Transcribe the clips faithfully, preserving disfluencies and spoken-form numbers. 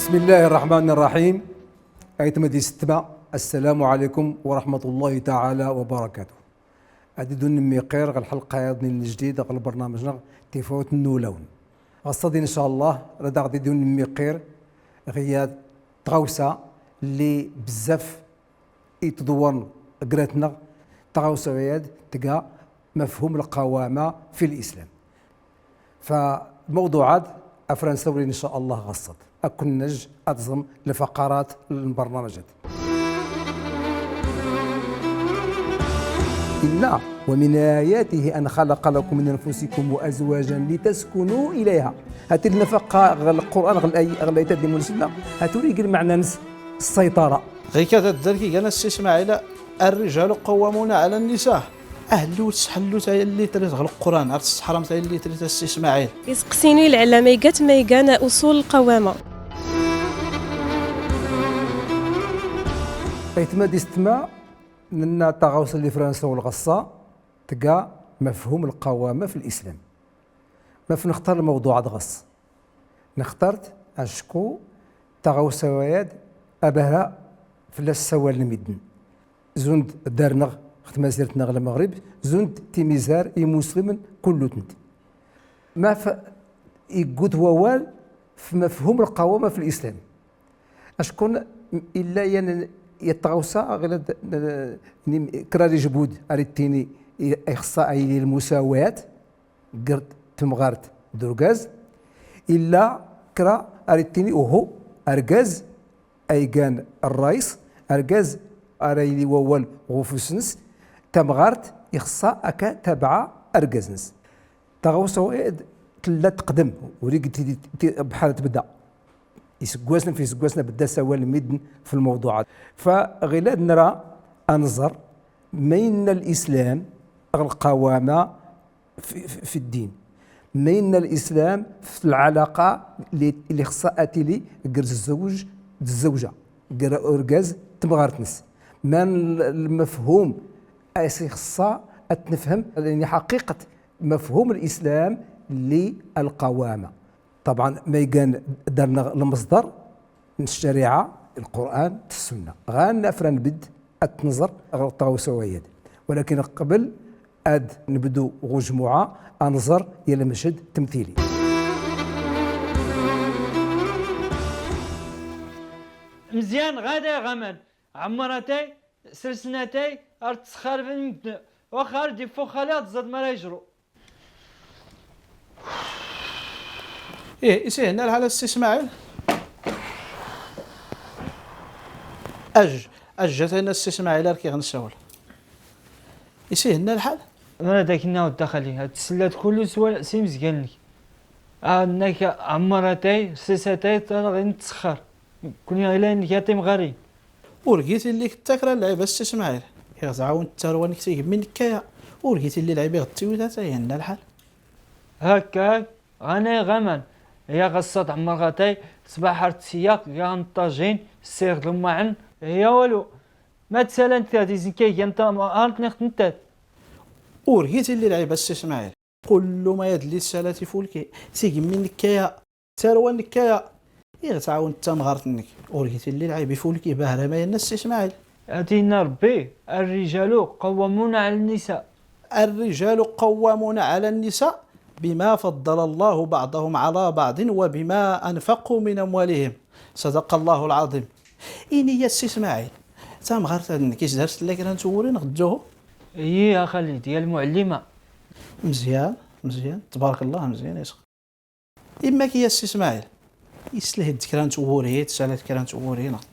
بسم الله الرحمن الرحيم. Aytma d isetma, السلام عليكم ورحمة الله تعالى وبركاته. Ad d-ddun nemmiqir ɣer lḥelqa yaḍnin n ljdid ɣer lbernameǧ-nneɣ Tifawt n Wulawen. Ɣassad, in ca Allah, rad aɣ d-ddun nemmiqir ɣer yat tɣawsa lli bezzaf itḍewwren grat-nneɣ, taɣawsa-ad tga مفهوم القوامة في الإسلام. Fa lmawḍuɛ-ad, afran sawlin, in ca Allah, ɣassad. Ad ken-neǧǧ ad teẓrem lfaqarat n lbernameǧ-ad. Inna: ومن آياته أن خلق لكم من أنفسكم أزواجا لتسكنوا إليها. Hati lnafaqa ɣer Lqur'an, ɣer lay-, ɣer layt-ad lli munselna, hati ur igi lmeɛna-ns السيطرة. Ɣikat ad d-rk igan a Si Smaɛil, الرجال قوامون على النساء. Ahelli ur tesḥellut ay lli trit ɣer Lqur'an, ar tesseḥramt ay lli trit a Si Smaɛil. Iseqsini lɛelama igat ma igan usul lqawama. Aytma d isetma, nenna taɣawsa lli fran sawlen ɣer-s tga مفهوم القوامة في الإسلام. Maf nextar lmawḍuɛ-ad ɣas? Nextar-t acku taɣawsa-ad abhra fell-as ssawalen medden. Zund dar-nneɣ ɣ tmazirt-nneɣ Lmeɣrib, zund timizar imuslimen kullunt. Maf iggut wawal f مفهوم القوامة في الإسلام؟ Acku illa yan yat tɣawsa ɣilad n, n, n kra n ijbud ar ittini i-, ixṣṣa a yili lmusawat ger temɣart d urgaz, illa kra ar ittini uhu, argaz a igan rrais, argaz ara yili wawal ɣ ufus-ns, tamɣart ixṣṣa akka tabɛa argaz-ns. Taɣawsa-ad tella teqdem, ur igi t-, t-, bḥal tebda. Iseggasen f iseggasen bedda sawalen medden f lmawḍuɛ-ad. Fa ɣilad nra ad nẓer ma inna lislam ɣ lqawama f, f, f ddin. Ma inna lislam f lɛalaqa lli, lli xṣṣa ad tili ger zzewj d zzewja, ger urgaz d temɣart-ns. Man l-, lmefhum as ixṣṣa ad t-nefhem, yani ḥaqiqat مفهوم الإسلام للقوامة. طبعا ma igan dar-nneɣ lmeṣdar n ccariɛa, Lqur'an d ssunna. Ɣann afran bedd ad t-nẓer ɣer tɣawsa-ad. Walakin qbel ad nebdu ɣ ujmuɛa, ad nẓer ya lmeched temtili. Mezyan ɣad ay ɣ aman. Ɛemmar atay, sers-n atay, ar tessexxarben medden, waxxar d-iffuxxal ad tẓad ma ara yejru. Ih, is ihenna lḥal a Si Smaɛil? Ajj, ajj, atan a Si Smaɛil ar k-iɣ nsawel. Is ihenna lḥal? Ma ara d ak-nniɣ a xali, ad tsellat kullu s wa-, s imezgan-nnek. A, nnak ɛemmar atay, sers atay, taraɣ in tessexxar. Kunni ila innek a timɣarin. Ur git illi-k ttakra lɛib a Si Smaɛil. Iɣ tɛawen tarwa-nnek tigemmi n kaya. Ur git illi lɛib iɣ tiwit a ta ihenna lḥal. Hakkak, ɣann ay ɣ aman. Ya ɣassad ɛemmar atay, ṣṣbaḥ ar tsiyaq, ya n ṭṭajin, ssiɣ d lmaɛen, ya walu. Ma tsalant ad izen kay gan ta, ar tniɣt nettat. Ur git illi lɛib a Si Smaɛil. Kullu ma yadli tsalat ifulki, tigemmi n kaya, tarwa n kaya, iɣ tɛawen tamɣart-nnek. Ur git illi lɛib ifulki, bahra ma yenna Si Smaɛil. Ad inna Rebbi, الرجال قوامون على النساء. الرجال قوامون على النساء بما فضل الله بعضهم على بعض وبما أنفقوا من أموالهم. صدق الله العظيم. Ini-as a Si Smaɛil, tamɣart-ad-nnek is dart fell-ak kra n twuri neɣ dduhu? Ih a xali, d ya lmuɛellima. Mezyan, mezyan, tbarek Allah, mezyan, isq. Imma-k a Si Smaɛil, islehid kra n twuri, tsalat kra n twuri neɣ?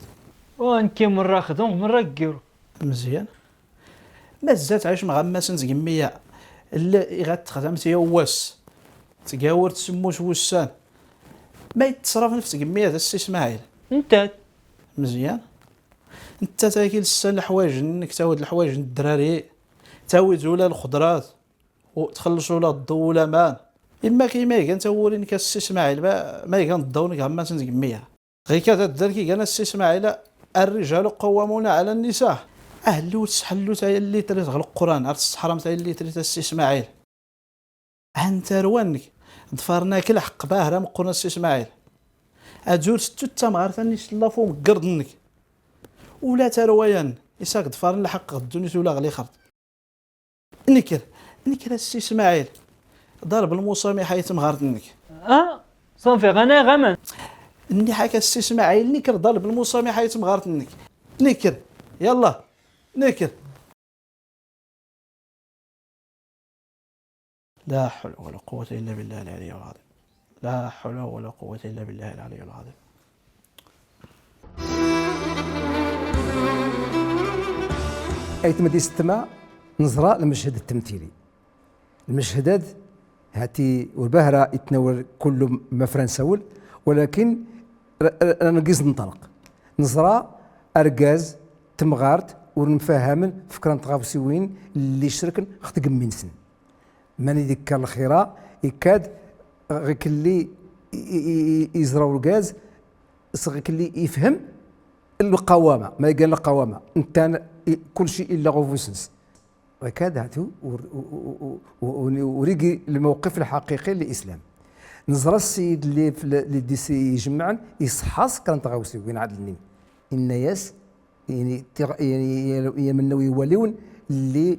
Wa, nekki merra xdum, merra ggiru. Mezyan. Mazal tɛicem ɣ ammas n tgemmi-a, ll-, iɣ ad texdamt yaw wass, tgawurt semmut wussan. Ma yettesrafen f tgemmi-a d a Si Smaɛil? Nettat. Mezyan. Nettat akil ssan leḥwayeǧ-nnek, tawid leḥwayeǧ n ddrari, tawid ula lxedrat, u txelleṣ ula ḍḍu u laman. Imma-k i ma igan tawuri-nnek a Si Smaɛil, ma, ma igan ḍḍaw-nnek ɣ ammas n tgemmi-a? Ɣikat ad d-rk igan a Si Smaɛil, الرجال قوامون على النساء. Ahelli ur tesḥellut ay lli trit ɣ Lqur'an, ar tesseḥramt ay lli trit a Si Smaɛil. Han tarwa-nnek, ḍfaren-ak lḥeqq bahra meqqren a Si Smaɛil. Ad ur tettut tamɣart-nni s lafu meggerd-nnek. Ula tarwa-yan, is ak-ḍfaren lḥeqq ɣ ddunit ula ɣ lixert. Nker, nker a Ssi Smaɛil. Ḍaleb lmusamiḥa i temɣart-nnek. Ah, ṣafi, ɣana ɣaman. Nniḥ-ak a Ssi Smaɛil, nker ḍaleb lmusamiḥa i temɣart-nnek. Nker, yallah, nker. لا حول ولا قوة إلا بالله العلي العظيم. لا حول ولا قوة إلا بالله العلي العظيم. Aytma d yessetma, neẓra lmeched ttemtili. Lmeched ad, hati ur bahra itnawel kullu ma fran sawel, walakin ra, ra, ra ngiz nṭelq. Neẓra argaz, temɣart, ur mfahamen f kra n tɣawsiwin lli cerken x tgemmi-nsen. Mani d-ikka lxira, ikka-d ɣikelli i, i, i, i, iẓra urgaz, s ɣikelli ifhem lqawama, ma igan lqawama. Ntan i, kulci illa ɣ ufus-ns. Ɣikelli hatu ur, ur, ur, ur, ur, ur igi lmawqif lḥaqiqi n lislam. Neẓra ssiyid lli f-, lli d-is-, ijemɛen, iṣeḥḥa-s kra n tɣawsiwin ɛad lnin. Inna-yas, yani, tiɣ-, yani, yani, yamennaw i waliwen lli,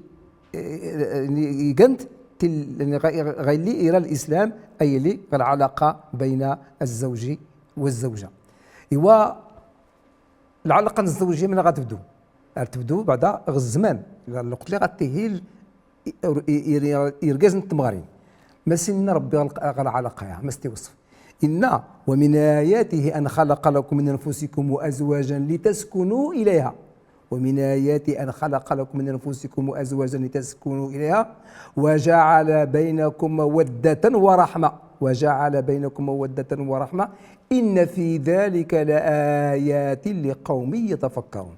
eh, yani, igant til-, yani, ɣay-, ɣay lli ira lislam, ay lli ɣ lɛalaqa bayna zzawji wa zzawja. Iwa, lɛalaqa n zzawjiya mani ɣa tebdu? Ar tebdu beɛda ɣ zzman, lweqt lli ɣa tihil i, i, i, irgaz n temɣarin. Ma s inna Rebbi ɣ lq-, ɣ lɛalaqa-ya, ma s tiwṣef. Inna: ومن آياته أن خلق لكم من أنفسكم أزواجا لتسكنوا إليها. ومن آياته أن خلق لكم من أنفسكم أزواجا لتسكنوا إليها وجعل بينكم مودة ورحمة. وجعل بينكم مودة ورحمة. إن في ذلك لآيات لقوم يتفكرون.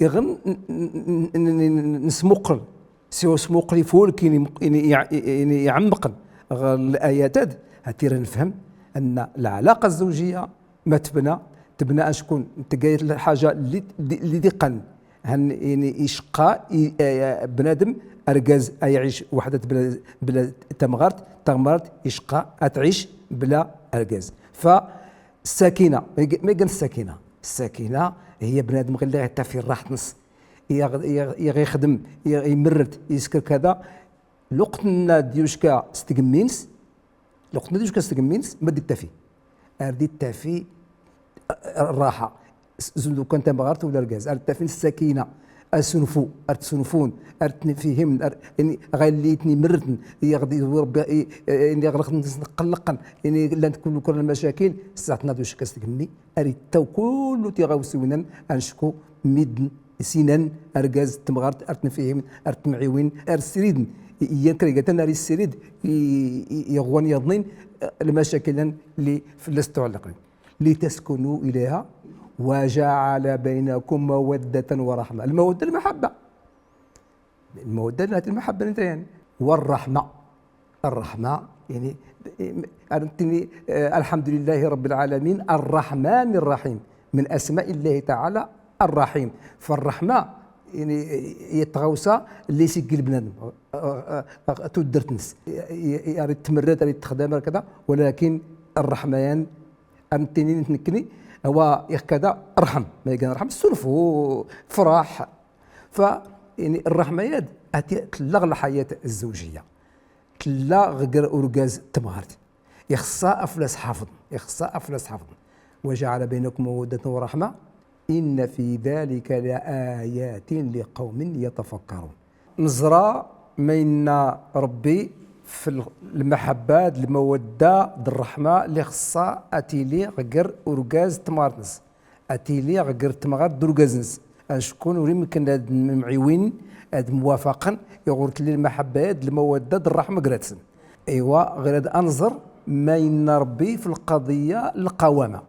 Iɣ n-, n-, n-, n-, n-, nesmuqel, s usmuqel ifulkin, im-, ini, iɛ-, ini iɛemmeqen ɣ layat-ad, hati ra nefhem anna lɛalaqa zzawjiya ma tebna, tebna acku tga lḥaǧa lli, lli, lli d-iqqan, han, ini icqa i, eh, bnadem, argaz a iɛic weḥd-s bla, bla tamɣart, tamɣart icqa a tɛic bla argaz. Fa Ssakina, ma iga-, ma igan ssakina? Ssakina hiya bnadem ɣilli ɣa itafi rraḥt-ns, iɣ-, iɣ-, iɣ ixdem, iɣ imerret, isker kada. Luqt nna d-yucka s tgemmi-ns, luqt nna d-yucka s tgemmi-ns, ma d-ittafi? Ar d-ittafi, eh, rraḥa. S-, zun lukan tamɣart wala argaz, ar d-ittafin ssakina. Asunfu, ar tsunfun, ar tnfihimen, ar, yani, ɣa illi itnimerrten, iɣ d-iẓwi Rebbi, i, i, yani, iɣ lxedmt-nsen qellqen, yani, llant kullu kra n lmacakil, ssaɛt-nna d ucekk-as tgemmi, ar ittaw kullu tiɣawsiwin-nn, ancku midden, sinan, argaz, temɣart, ar tnfihimen, ar ttemɛiwin, ar ssiriden, i, iyan kra igatan ar issirid, i, i, iɣwan yaḍnin, lmacakil-nn lli fell-as ttuɛellqen. لتسكنوا إليها وجعل بينكم مودة ورحمة. المودة المحبة. المودة نتاع المحبة نتاعنا. والرحمة. الرحمة، يعني، أردتني، آه، الحمد لله رب العالمين الرحمن الرحيم. من أسماء الله تعالى الرحيم. فالرحمة، يعني، هي التغوصة اللي يسقي البنادم. آه، آه، آه، تودرتنس. يعني، تمرد، يعني، تخدم، كذا. ولكن الرحمة، يعني، أم تنين تنكني، هو يخكدا رحم، ما يقال رحم، سلفو، فرح. ف، يعني، الرحمة ياد، أتي تلغ الحياة الزوجية. تلا غقر أرقاز تمغارت. يخصا أفلاس حافظ، يخصا أفلاس حافظ. وجعل بينكم مودة ورحمة، إن في ذلك لآيات لقوم يتفكرون. Neẓra ma inna Ṛebbi f l-, lmaḥabba d lmawadda d ṛṛeḥma lli xeṣṣa ad tili ɣer urgaz d temɣart-ns, ad tili ɣer temɣart d urgaz-ns, acku ur imken ad mɛiwin, ad mwafaqen, iɣ ur telli lmaḥabba d lmawadda d ṛṛeḥma gr-atsen. Aywa, ɣir ad nẓer ma inna Ṛebbi f lqaḍiyya n lqawama.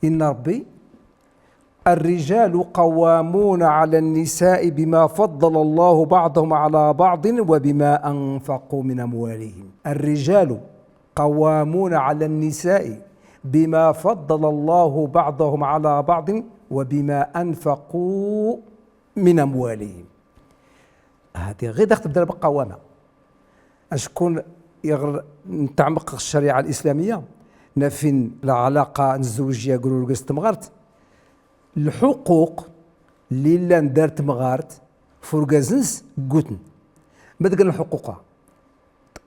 Inna Ṛebbi: الرجال قوامون على النساء بما فضل الله بعضهم على بعض وبما أنفقوا من أموالهم. الرجال قوامون على النساء بما فضل الله بعضهم على بعض وبما أنفقوا من أموالهم. هذه غير داخل تبدا بالقوامة. Acku iɣ nteɛmeq ɣ ccariɛa lislamiyya, Nafin lɛalaqa n zzewǧiya ɣur urgaz d temɣart, lḥuquq lli llan dar temɣart f urgaz-ns ggutn. Ma d ggan lḥuquq-a?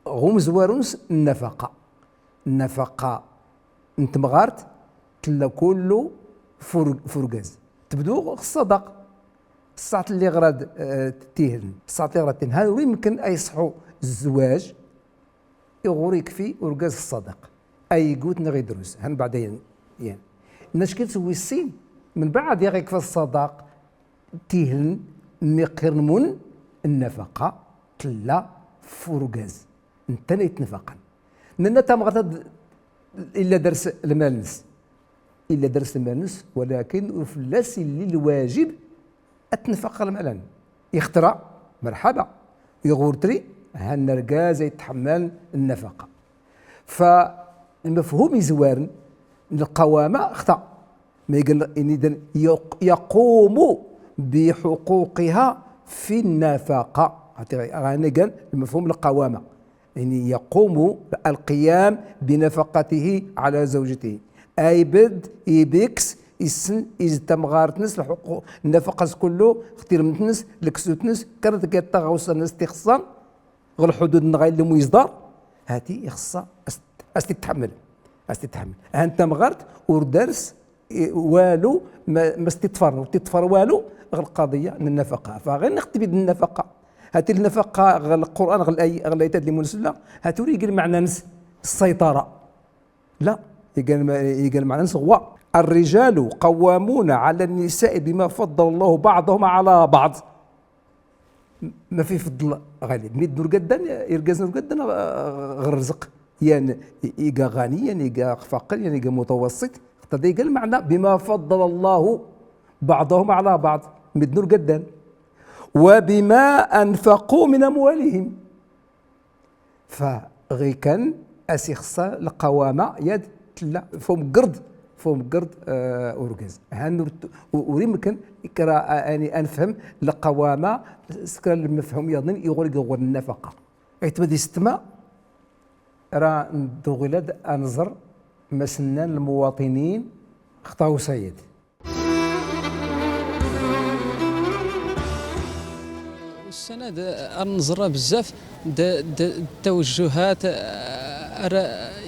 Ɣ umezwaru-ns nnafaqa. Nnafaqa n temɣart tella kullu f ur-, f urgaz. Tebdu ɣ ṣṣadaq. Ṣṣaɛt lli ɣ rad, eh, tihln. Ṣṣaɛt lli ɣ rad tihln. Hal ur imken a iṣḥu zzwaǧ iɣ ur ikfi urgaz ṣṣadaq. Ay igut neɣ idrus. Hanbeɛd yan. Nna ckil s wis sin, mbeɛd iɣ ikfa ṣṣadaq, tihln nni qqirn mun, nnafaqa tella f urgaz. Nettan ay tnfaqn. Nenna tamɣart ad illa dars lmal-ns. Illa dars lmal-ns, walakin ur fell-as illi lwajib ad tnfaq ɣ lmal-nni. Iɣ tra, merḥaba. Iɣ ur tri, han argaz ay tḥemmln nnafaqa. Fa lmefhum izwarn n lqawama xta. Ma igan ini dan yaq-, yaqumu biḥuquqiha fi nnafaqa. Hati ɣani gan lmefhum lqawama. Ini yaqumu alqiyam binafaqatihi ɛala zawjatihi. Aybed, ibiks, issen, izd tamɣart-ns, lḥuquq, nnafaqa-s kullu, xtirmt-ns, leksut-ns, kan ad tgad taɣawsa-ns tixṣṣan, ɣ lḥudud-nneɣ a illi mu iẓḍar, hati ixṣṣa as-, as-t-itḥemmel. As-t-itḥemmel. Han tamɣart ur dars, i, walu, ma, ma s-t-iṭṭfar, ur t-iṭṭfar walu ɣ lqaḍiya n nnafaqa. Fa ɣir nextbi d nnafaqa. Hati lnafaqa ɣ Lqur'an, ɣ lay-, ɣ laytat lli mun sella, hati ur igi lmeɛna-ns ssayṭara. La, iga lm-, iga lmeɛna-ns huwa: الرجال قوامون على النساء بما فضل الله بعضهم على بعض. Ma fi fḍl ɣ alli. Midden ur gaddan, irgazen ur gaddan ɣ, ɣ rrezq. Yan i-, iga ɣani, yan iga faqir, yan iga mutawassit. Xta da iga lmeɛna بما فضل الله بعضهم على بعض. Midden ur gaddan. وبما أنفقوا من أموالهم. Fa ɣikan as ixṣṣa lqawama yad tella f umgerḍ, f umgerḍ, eh, urgaz. Han ur t-, u-, ur imken kra a-, ani a nefhem lqawama s kra lmefhum yaḍnin iɣ ur igi ɣur nnafaqa. Ayt ma d isetma ra nduɣ ilad a nẓer ma s nnan lmuwaṭinin xta usayed. Ussan-ad, eh, ar nẓerra bezzaf d, d, d tawejjuhat, eh, ar,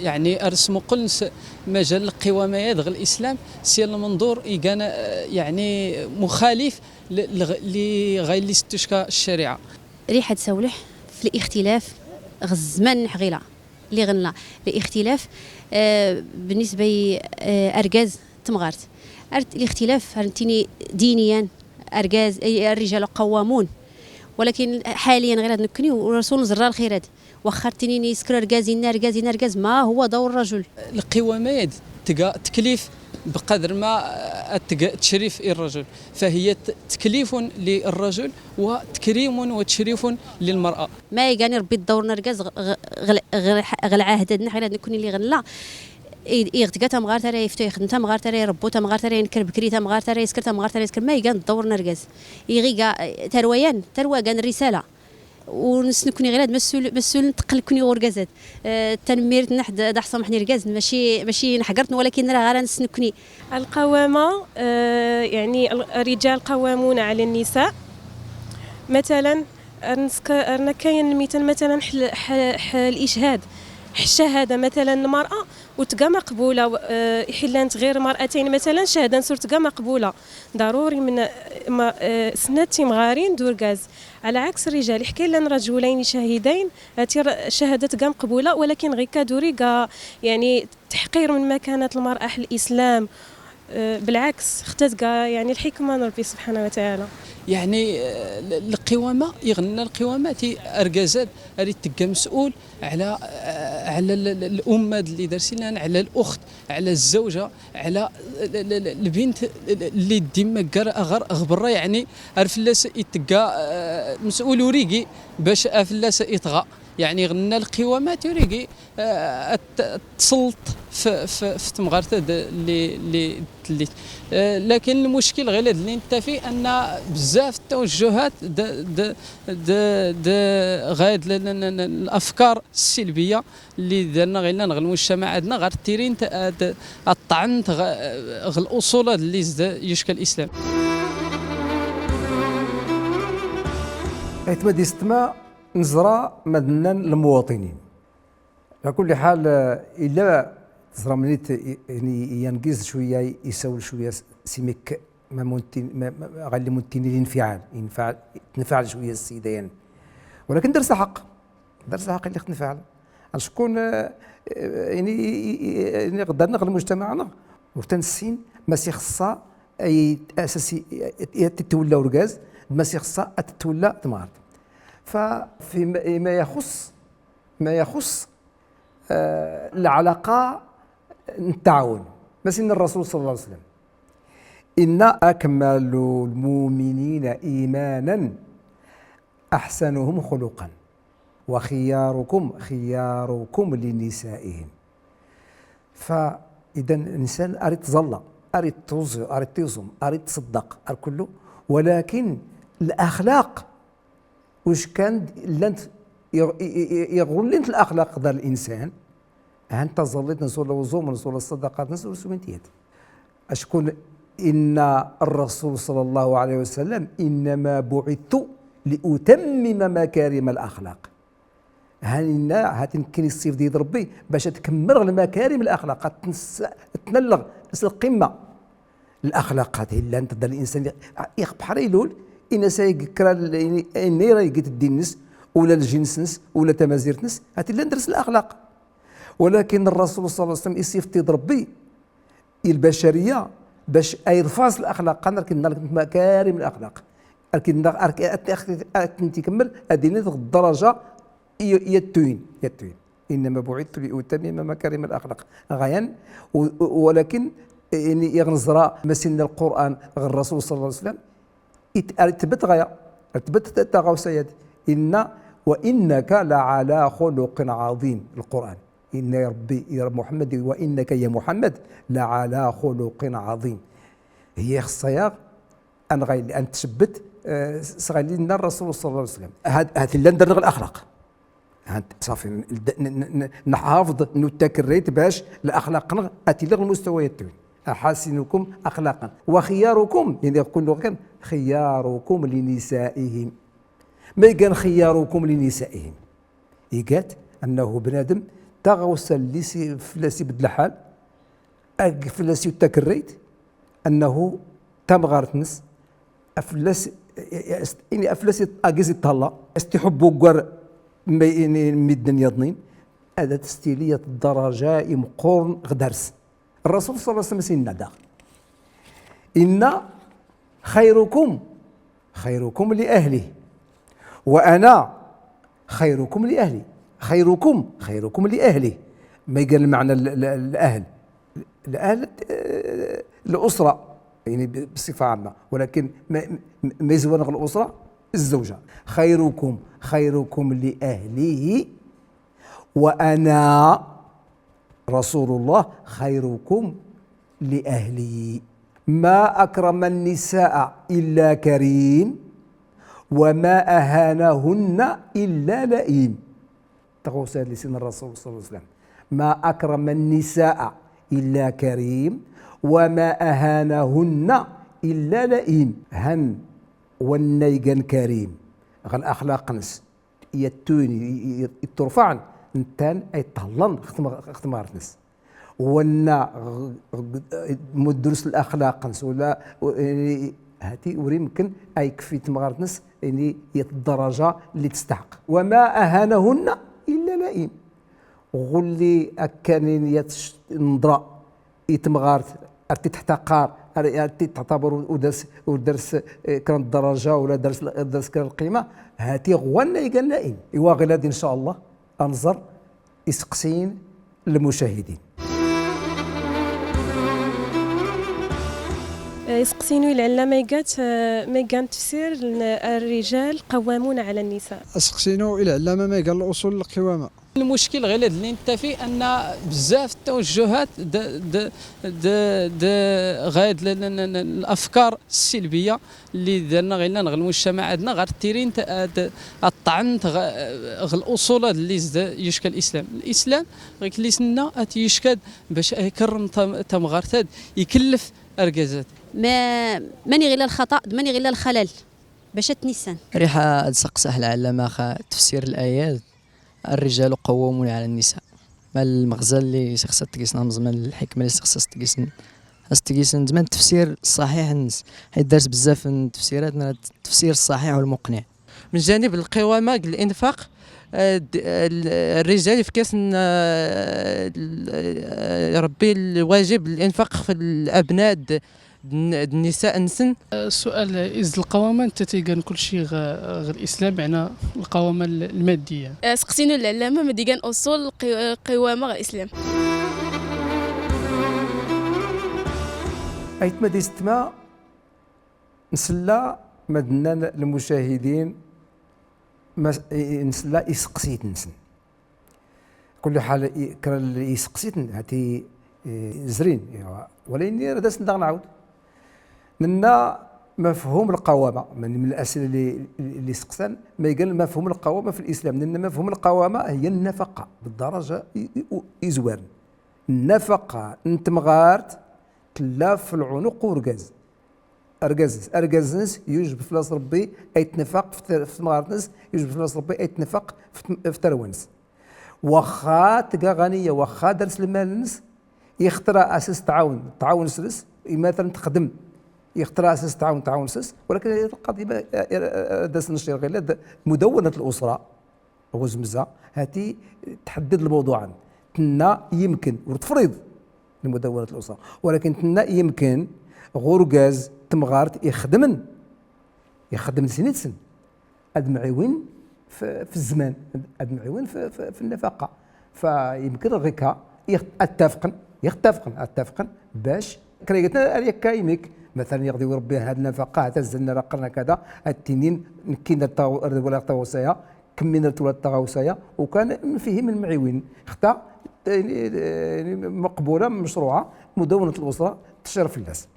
yeɛni, ar smuqel s majal lqiwama-ad ɣ lislam, s yan lmenḍur igan, eh, yeɛni, muxalif l, l, li ɣa illi s tucka ccariɛa. Riḥ ad sawleḥ f lixtilaf ɣ zzman n ḥɣila. Lli ɣ nla lixtilaf, eh, بالنسبة i, eh, argaz d temɣart. Ar lixtilaf, ar nettini diniyan, argaz, eh, الرجال قوامون. Walakin ḥaliyan ɣir ad nekkni, u Rasul nẓerra lxir-ad. Waxxa ar ttinin iskr argaz, inna argaz, inna argaz, ما هو دور الرجل؟ Lqiwama-ad tga teklif bqadr ma, eh, ad tga tcrif i rrajul. فهي ت-، تكليف للرجل وتكريم وتشريف للمرأة. Ma igan irebbi ddawr n argaz ɣ, ɣ, ɣ, ɣ, ɣ lɛahd-ad-nneɣ ɣir ad nekkni lli ɣ nla. I, iɣ tga tamɣart ara iftu ixdem, tamɣart ara irebbu, tamɣart ara inker bkri, tamɣart ara iskr, tamɣart ara iskr. Ma igan ddawr n argaz? Iɣ iga, eh, tarwa-yan, tarwa gan rrisala. U ness nekkni ɣir ad massul, massul nteqqel nekkni ɣ urgaz-ad. Eh, tanmmirt-nneɣ d, d aḥṣameḥ n irgazen, maci, maci nḥeqr-ten, walakin ra ɣar ad ness nekkni. القوامة، eh, يعني ال-، الرجال قوامون على النساء. Matalan, ar nesk-, ar nekka yan lmital, matalan, ḥl-, ḥl-, ḥl-, lichhad. Ḥl ccahada, matalan, n lmar'a, ur tga maqbula, eh, iḥillant ɣir mar'atayn, matalan, cchahada-ns ur tga maqbula. Ḍaruri minn, ma, eh, snat timɣarin d urgaz. Ɛla ɛaks rriǧal, iḥka illan rajulayn cahidayn, hati r-, cchahada tga maqbula, walakin ɣikka ur iga, yeɛni, teḥqir minn makanat lmar'a ḥl lislam. Eh, belɛaks, xta tga, yeɛni, lḥikma n Ṛebbi subḥanahu wa taɛala. Yeɛni, eh, l-, lqiwama, iɣ nna lqiwama ti argaz-ad, ar ittegga mes'ul ɛla, eh, ɛla l-, l-, lumma-ad lli dar-s illan, ɛla luxt, ɛla zzawja, ɛla l-, l-, l-, lbint, l-, l-, lli d-immaggar aɣar ɣ berra, yeɛni, ar fell-as ittegga, eh, mes'ul ur igi bac ar fell-as itɣa. يعني غنى القوامات يوريكي، آه، الت-، التسلط في، في، في تمغرت د-، اللي، اللي، اللي، آه، لكن المشكل غير هاد اللي انت فيه ان بزاف التوجهات د-، د-، د-، د-، غاية ل-، ل-، ل-، ل-، الافكار السلبية اللي دارنا غير نغ المجتمع عندنا غير تيرين ت-، آه، د-، الطعن تغ-، آه، غ الاصول اللي زد يشكل الاسلام. Aytma d yessetma, neẓra ma d nnan lmuwaṭinin. Ɛla kulli ḥal, eh, illa teẓram nit, i-, yani, yangiz cwiya, isawel cwiya s-, s imik, ma muntin, ma, ma, ɣalli muntin linfiɛal, infiɛal, tnfiɛal cwiya s-, ssida yani. Walakin dar-as lḥeqq. Dar-as lḥeqq illi tenfiɛal. Acku, eh, eh, yani, i-, i-, i-, yani, ɣ-, dar-nneɣ lmujtamaɛ-nneɣ, ur ta nessin, ma s-ixeṣṣa, ay, asas i-, i-, i-, ad t-tewlla urgaz, ma s-ixeṣṣa ad t-tewlla temɣart. Fa, fi ma, ma yaxus, ma yaxus, eh, lɛalaqa n ttaɛawun. Ma s-inna Rrasul ṣalla Llahu ɛalayhi wa sallam: إن أكمل المؤمنين إيمانا أحسنهم خلقا وخياركم خياركم لنسائهم. Fa, idan, nsan ar ittẓalla, ar ittuẓi, ar ittiẓum, ar ittṣeddaq, ar kullu, walakin laxlaq, uckan llant iɣ-, i-, i-, i-, iɣullint laxlaq dar linsan, han taẓallit-ns wala uẓum-ns wala ṣṣadaqat-ns ur swint yat. Acku inna Rrasul ṣalla Llahu ɛalayhi wa sallam: إنما بعثت لأتمم مكارم الأخلاق. Han inna, hati nekkin issifd-iyi-d Ṛebbi bac ad kemmreɣ lmakarim laxlaq, ad tns-, ad tnalleɣ s lqimma. Laxlaq hati llant dar linsan, ixebbḥ ara ilul, in-as ay kra l-, in-, ayen ay ra igi ddin-ns, ula ljins-ns, ula tamazirt-ns, hati llant dar-as laxlaq. Walakin Rrasul ṣalla Llahu ɛalayhi wa sallam issifd-iyi-d Ṛebbi i lbacariya bac ay iḍfer-as laxlaq, ar kin-, ar kin-, makarim laxlaq. Ar kin-, ar kin-, ar kin-, ar kin-, ar kin-, ikemmel ad ilint ɣ ddaraja i-, yattuyin, yattuyin. إنما بعثت لأتمم مكارم الأخلاق. Ɣayan, u-, u-, walakin, yani, iɣ neẓra ma s-inna Lqur'an ɣ Rrasul ṣalla Llahu ɛalayhi wa sallam, it-, ar tbet ɣaya, ar tbet ta-, taɣawsa-yad. Inna: وإنك لعلى خلق عظيم. Lqur'an. Inna ya Ṛebbi, ya Muḥemmed, وإنك يا محمد لعلى خلق عظيم. Hiya ixeṣṣa-yaɣ ad nɣayli, ad ntcebbet, eh, s, s ɣayli inna Rrasul ṣalla Llahu ɛalayhi wa sallam. Hat, hat llan dar-nneɣ laxlaq. Hat, ṣafi, n-, n-, n-, nḥafeḍ, nuttak rrayt bac laxlaq-nneɣ ad tili ɣ lmustawa yattuyin. أحاسنكم أخلاقا. وخياركم, yani, kullu kan, خياركم لنسائهم. Ma igan خياركم لنسائهم? Iga-t annahu bnadem, taɣawsa lli s-, fell-as ibedd lḥal, ag fell-as yuttak rrayt, annahu tamɣart-nnes, afell-as, ini afell-as ag-s iṭṭhalla, as-t-iḥubb uggar n, ini, n midden yaḍnin, ad as-tili yat ddaraja imeqqoren ɣ dar-s. Rrasul ṣalla Llahu ɛalayhi wa sallam inna daɣ. Inna: خيركم خيركم لأهله وأنا خيركم لأهلي. خيركم خيركم لأهله. Ma igan lmeɛna l-, l-, lahl. Lahl, eh, lusra, yani, b-, bṣifa ɛamma. Walakin ma, ma, ma izwar ɣ lusra, zzawja. خيركم خيركم لأهله وأنا رسول الله خيركم لأهلي. ما أكرم النساء إلا كريم، وما أهانهن إلا لئيم. Taɣawsa lli s-inna Rrasul ṣalla Llahu ɛalayhi wa sallam: ما أكرم النساء إلا كريم، وما أهانهن إلا لئيم. Han wanna igan karim ɣ laxlaq-nnes, yattuyin, i, i, i, itturfaɛen, ntan ay ṭṭhelln ɣ tm-, ɣ tmɣart-nnes. Wanna ɣ-, ɣ-, muddrus laxlaq-nnes, wala, yani, hati ur imken ay ikfi tmɣart-nnes, yani, yat ddaraja lli testeḥq. وما أهانهن إلا لئيم. Ɣulli akkanin yat neḍra i temɣart, ar t-id-teḥtaqar, ar, ar t-id-teɛtabar ur, ur dars, ur dars, eh, kra n ddaraja, wala dars, dars kra n lqima, hati ɣ wanna igan la'im. Iwa ɣilad, in ca Allah, ad nẓer iseqsiyen n lmucahidin. Iseqsinu i lɛellama iga-t, eh, ma iga tefsir n الرجال قوامون على النساء. Aseqsinu i lɛellama ma iga الأصول القوامة. المشكل غير هاد اللي نتا فيه ان بزاف التوجهات د د د د غاية ال- ال- ال- ال- الافكار السلبيه اللي دارنا غير لنا غير المجتمع عندنا غير تيرين ت- د- الطعن تغ- غ الاصول هاد اللي زد يشكى الاسلام. الاسلام غير اللي سنا ات يشكد باش يكرم تم- تمغارتاد يكلف اركازات. ما ماني غير الخطا، ماني غير الخلل باش تنسان. ريحة هاد سقسح العلامة خا تفسير الآيات. الرجال قوامون على النساء. ما المغزى اللي خصها تقيسنا، زعما الحكمة اللي خصها تقيسن، خصها تقيسن زعما التفسير الصحيح النس، حيت دارت بزاف من التفسيرات، من التفسير الصحيح والمقنع. من جانب القوامة، الإنفاق، آه، د-، ال-، الرجال يفكسن، آه، ال-، آه، ربي الواجب الإنفاق في الأبناء د-، د-، النساء نسن. السؤال، إز القوامة نتا تيقان كل شيء غ-، غ الإسلام، معنى القوامة ال-، المادية؟ آه، سقسينو العلامة ما ديقان أصول القو-، القوامة غ الإسلام. Ayt ma d-istma nsella ma d-nnan lmucahidin, ma s-, i-, i-, nsella iseqsiten-nsen. Kulli ḥal i-, kra n iseqsiten hati, eh, zrin, iwa. Walakin rad asen daɣ nɛawed. Nenna mafhum lqawama, mani min lasila li, li, li seqsan, ma igan mafhum lqawama fi lislam. Nenna mafhum lqawama hiya nnafaqa, bdaraja i, i, izwaren. Nnafaqa n temɣart tella f lɛunuq n urgaz. Argaz-nnes, argaz-nnes yujeb fell-as Rebbi ay tnafaq f ter-, f temɣart-nnes, yujeb fell-as Rebbi ay tnafaq f tem-, f tarwa-nnes. Waxxa tga ɣaniya, waxxa dars lmal-nnes, ixtra as-as tɛawen, tɛawen s-, s-, i matlan texdem, ixtra as-as tɛawen, tɛawen s-, s-, walakin lqaḍi ma, eh, eh, eh, dars n ccir ɣilla d mudawanat l-usra. Ɣ uzemza, hati tḥedded lmawḍuɛ-n. Tenna yemken, ur tefriḍ lmudawanat n lusra. Walakin tenna yemken ɣ urgaz, temɣart ixedmen, ixedmen sin-itsen, ad mɛiwin f, f zzman, ad mɛiwin f, f, f nnafaqa. Fa yemken ɣ ikka, ix-, ad ttafqen, ixtafqen, ad ttafqen, bac, kra igatna ar yakka imik, mathalan, iɣ d-iwi Rebbi had nnafaqa, hata zzan ara qqaren hakada, ad tinin, nekkin ar taɣ-, ar walaɣ taɣawsa-ya, kemmini ar twalaḍ taɣawsa-ya, ukan nfihim nmɛiwin. Xta, eh, eh, maqbula, mecruɛa, mudawanat lusra, teccer fell-as.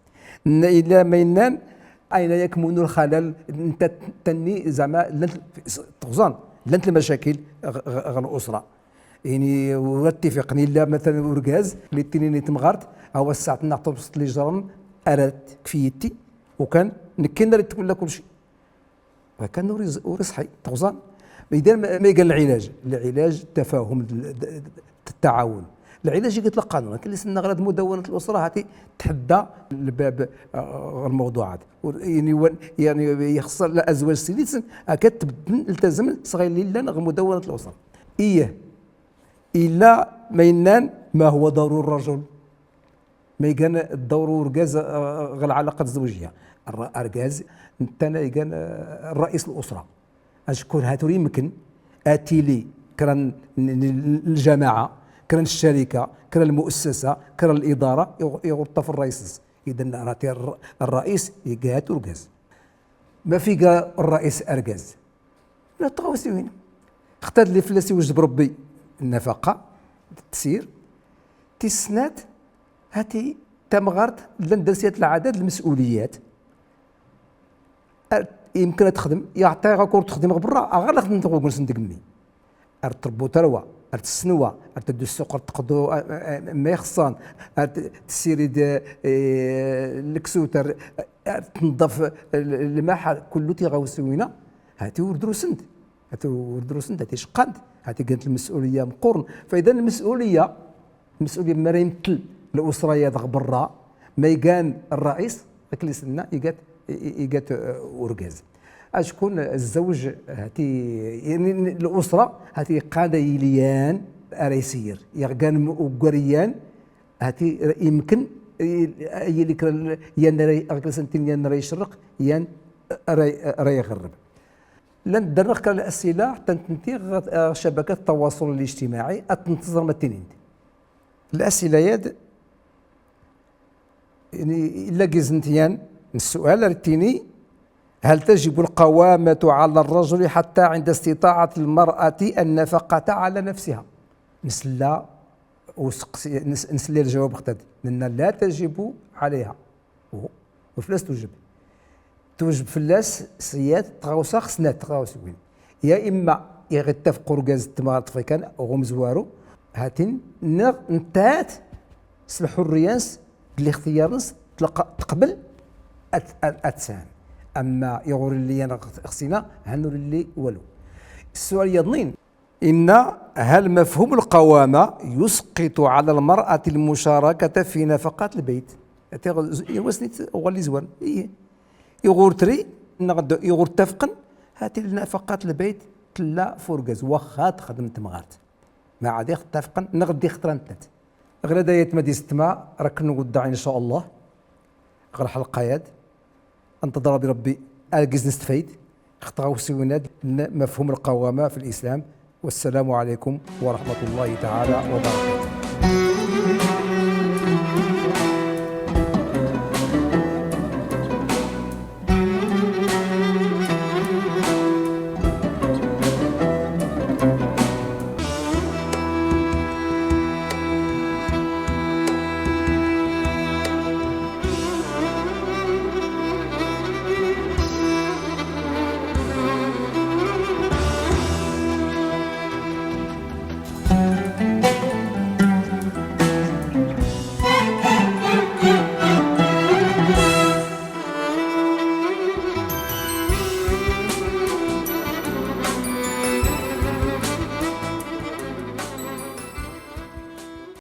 N-, illa ma yennan, ayna yakmunu lxalal, nta tanni, zeɛma, llant, tuẓan, llant lmacakil ɣ, ɣ, ɣ lusra. Ini, ur ttifiqen, illa, mathalan, urgaz, li ttinin i temɣart, awa ssaɛt-nneɣ tabṣeḍt li jran, arat kfiyitti, ukan, nekkin ar ittwalla kulci. Kan ur iz-, ur iṣḥi, tuẓan. Idan ma, ma igan lɛilaj? Lɛilaj tafahum d, d, d, ttaɛawun. Lɛilaj igat lqanun. Akken li s-nenna ɣ lmudawanat lusra, hati tḥedda lbab, ah, ɣ lmawḍuɛat. Ur, yani, wan, yani, ixṣṣa lazwaj sin-itsen, akka tbedden, iltazam s ɣayen lli llan ɣ mudawanat lusra. Iyah. Illa ma yennan ma huwa dawru rrajul. Ma igan ddawr n urgaz, eh, ɣ lɛalaqat zzawjiya. Rra-, argaz, netta igan, eh, rrais n lusra. Acku hat ur yemken ad tili kra n, n, n, n ljamaɛa, kra n ccarika, kra n lmuassasa, kra n lidara, iɣ-, iɣ ur ṭṭaf rrais-is. Idan, rati rr-, rrais iga hat urgaz. Ma f iga rrais argaz? La tɣawsiwin. Xtad li fell-as iwjeb Rebbi nnafaqa, d ttesir. Tis snat, hati tamɣart, llan dars-iyat lɛadad, lmes'uliyat. Ar, yemken ad texdem, yeɛṭa-yaɣ akk ur texdim ɣ berra, aɣ la xedment ɣ ugens n deg mmi. Ar trebbu tarwa, ar tessenwa, ar teddu ssuq, ar teqḍu, a, a, a, ma ixṣṣan, ar t-, tessirid, eh, leksut, ar, ar tneḍḍaf l-, lmaḥal, kullu tiɣawsiwin-a, hati ur drusent, hati ur drusent, hati ceqqant, hati gant lmes'uliyya meqqoren. Fa idan lmes'uliyya, lmes'uliyya ma ra imettel lusra-ya ɣ berra, ma igan rrais, akken li s-nenna, igat, i-, i-, igat, eh, urgaz. Acku zzawj, hati, yani, lusra, hati, qad yili yan ara isir. Iɣ gan uggar yan, hati, yemken, i-, yili kra n, yan ara, akken li s-ntin, yan ara icerreq, yan ara, ara iɣerreb. Llant darreɣ kra n lasila, ḥtta ntenti ɣ, ɣ ccabakat ttawaṣul lijtimaɛi, ad tent-teẓrem ad tinint. Lasila-yad, yani, illa gizent yan, N ssual ar ittini: هل تجب القوامة على الرجل حتى عند استطاعة المرأة النفقة على نفسها؟ Nsla useqsi, ns-, nsla ljawab xtad. Nenna لا تجب عليها. U, u fell-as tujeb. Tujeb fell-as s yat tɣawsa, snat tɣawsiwin. Ya imma iɣ ittafeq urgaz d tmɣart f ikan, ɣ umezwaru, hatin, neɣ nettat s lḥurriya-ns, d lixtiyar-ns, tlaq-, teqbel ad, ad, ad tsam. Amma iɣ ur illi yan ɣ-, ɣ sina, han ur illi walu. Ssual yaḍnin, inna: هل مفهوم القوامة يسقط على المرأة المشاركة في نفقات البيت؟ Ati ɣ-, z-, iwa snit uɣal izwan. Iye. Iɣ ur tri, neɣ d-, iɣ ur ttafqen, hati lnafaqat lbayt tlla f urgaz, waxxa txdem temɣart. Ma ɛad iɣ ttafqen, neɣ d ixtran ttat. Ɣlad ayat ma d isettma, ra k-nweddeɛ in ca Allah. Ɣ lḥelqa-yad, nṭeḍr Rebbi, argaz nestfayed ɣ tɣawsiwin-ad n mafhum lqawama f lislam. والسلام عليكم ورحمة الله تعالى وبركاته.